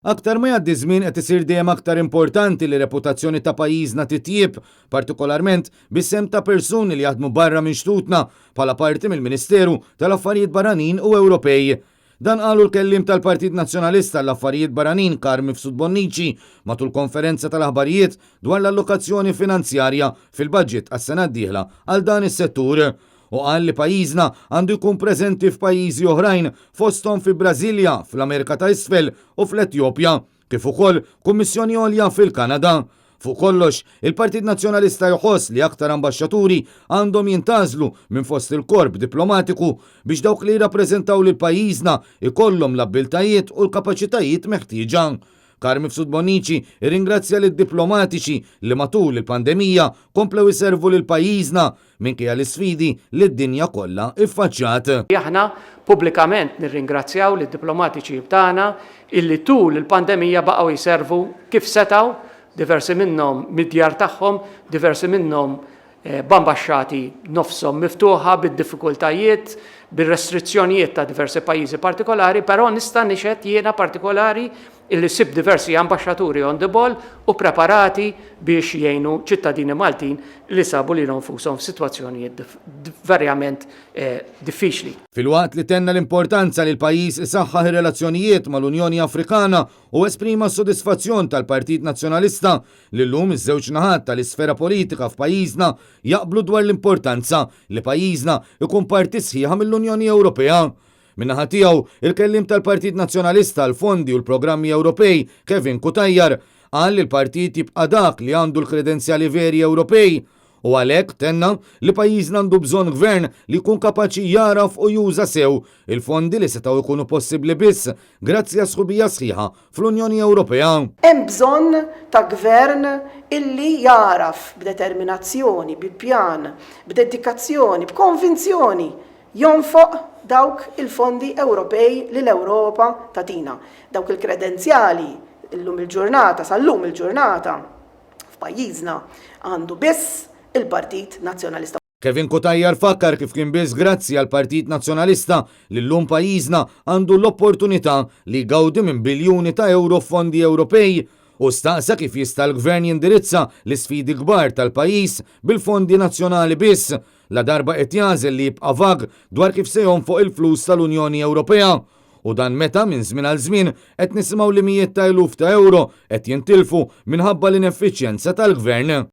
Aktar ma jgħaddi żmien qed isir dejjem aktar importanti li reputazzjoni ta' pajjiżna titjieb, partikolarment bis-sehem ta' persuni li jaħdmu barra minn xtutna bħala parti mill-Ministeru tal-Affarijiet Barranin u Ewropej. Dan qalu l-kelliem tal-Partit Nazzjonalista għall-Affarijiet Barranin Carm Mifsud Bonnici matul konferenza tal-aħbarijiet dwar l-allokazzjoni finanzjarja fil-budget għas-sena d-dieħla għal dan is-settur. Hu qal li pajjiżna għandu jkun preżenti f'pajjiżi oħrajn fosthom fi Brażilja, fl-Amerika ta' Isfel u fl-Etjopja, kif ukoll Kummissjoni Għolja fil-Kanada. Fuq kollox, il-Partit Nazzjonalista jħoss li aktar ambaxxaturi għandhom jintgħażlu minn fost il-korp diplomatiku biex dawk li jirrappreżentaw lil pajjiżna jkollhom l-abbiltajiet u l-kapaċitajiet meħtieġa. Carm Mifsud Bonnici rringrazzja lid-diplomatiċi li matul il-pandemija komplew iservu lil pajjiżna minkejja l-isfidi li d-dinja kollha ffaċċjat. Aħna pubblikament nirringrazzjaw lid-diplomatiċi tagħna illi tul il-pandemija baqgħu jservu kif setgħu, diversi minnhom mid-djar tagħhom, diversi minnhom b'ambaxxati nofshom miftuħa bid-diffikultajiet, bir-restrizzjonijiet ta' diversi pajjiżi partikolari, però nista' nixhed jiena partikolari illi ssibt diversi ambaxxaturi on the ball u preparati biex jgħinu ċittadini Maltin li sabu lilhom nfushom f'sitwazzjonijiet verjament diffiċli. Filwaqt li tenna l-importanza li l-pajjiż isaħħaħ ir-relazzjonijiet mal-Unjoni Afrikana u esprima s-sodisfazzjon tal-Partit Nazzjonalista li llum iż-żewġ naħat tal-isfera politika f'pajjiżna jaqblu dwar l-importanza li pajjiżna jkun parti sħiħa mill-Unjoni Ewropea. Min-naħa tiegħu, il-kelliem tal-Partit Nazzjonalista għall-Fondi u l-Programmi Ewropej, Kevin Cutajar, qal li l-partit jibqa' dak li għandu l-kredenzjali veri Ewropej u għalhekk tenna li pajjiżna għandu bżonn gvern li jkun kapaċi jagħraf u juża sew il-fondi li setgħu jkunu possibbli biss grazzi għas-sħubija sħiħa fl-Unjoni Ewropea. Hemm bżonn ta' gvern illi jagħraf b'determinazzjoni, bi pjan, b'dedikazzjoni, b'konvinzjoni Jonfoq dawk il-fondi Ewropej li l-Ewropa tagħtina. Dawk il-kredenzjali llum il-ġurnata, sal-lum il-ġurnata, f'pajjiżna għandu biss il-Partit Nazzjonalista. Kevin Cutajar fakkar kif kien biss grazzi għall-Partit Nazzjonalista li llum pajjiżna għandu l-opportunità li jgawdi minn biljuni ta' ewro f'fondi Ewropej u staqsa kif jista' l-Gvern jindirizza l-isfidi kbar tal-pajjiż bil-fondi nazzjonali biss ladarba qed jagħżel li jibqa' vag dwar kif se jonfoq il-flus tal-Unjoni Ewropea. U dan meta minn żmien għal żmien qed nisimgħu li mijiet ta' eluf ta' ewro qed jintilfu minħabba l-ineffiċjenza tal-Gvern.